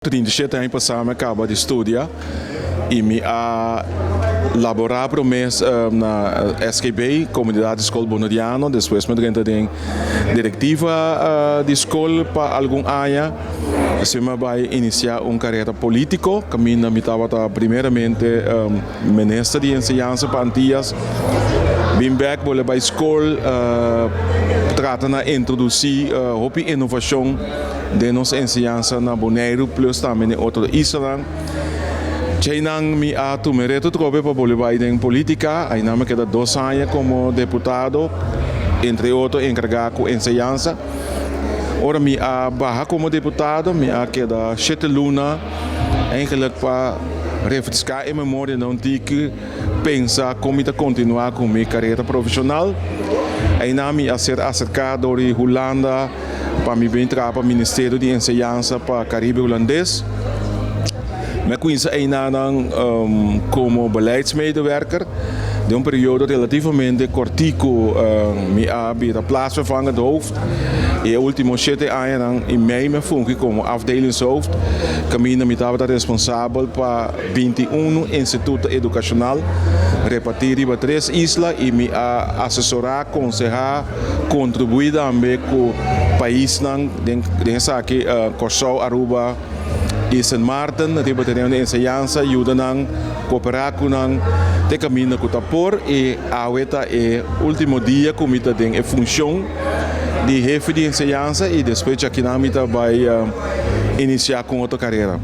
37 aña pasá mi a kaba di studia i mi a laborá promé na SKB, Komunidat di Skol Boneriano, despues mi a drenta den direktiva di skol pa algun aña. Asina mi a bai inisiá un karera polítiko, kaminda mi tabata primeramente minister di enseñansa pa Antias. Bin bèk bolbe bai skol, trata na introdusí hopi inovashon den nos enseñansa na Boneiru plus tambe den otro islanan. Djeinan mi a tuma e reto trobe pa bolbe bai den politica. Ainan mi a keda 2 aña como deputado, entre otro encarga cu enseñansa. Ora mi a baha como deputado, mi a keda 7 luna eigenlijk pa refresca e memoria un tiki, pensa con mi ta continua cu mi carera profesional. Einan mi a ser acerca door di Hulanda pa mi bin traha pa Ministerio di Enseñansa pa Caribe Hulandes. Mi a cuminsa einan como beleidsmedewerker. Den un periodo relativamente cortico mi a bira plaatsvervangend hoofd. E ultimo 7 aña y mei mi a fungi como afdelingshoofd. Caminda mi tabata responsabel pa 21 instituto educacional reparti riba tres isla y mi a asesora, conseha, contribui tambe cu paisnan den esaki Corsou, Aruba y Sint Maarten, riba tereno di enseñansa, yuda nan coopera cu nan te caminda cu ta por. Y awe ta e ultimo dia cu mi ta den e funcion di hefe di enseñansa y despues aki mi ta bay inicia cu otro carera.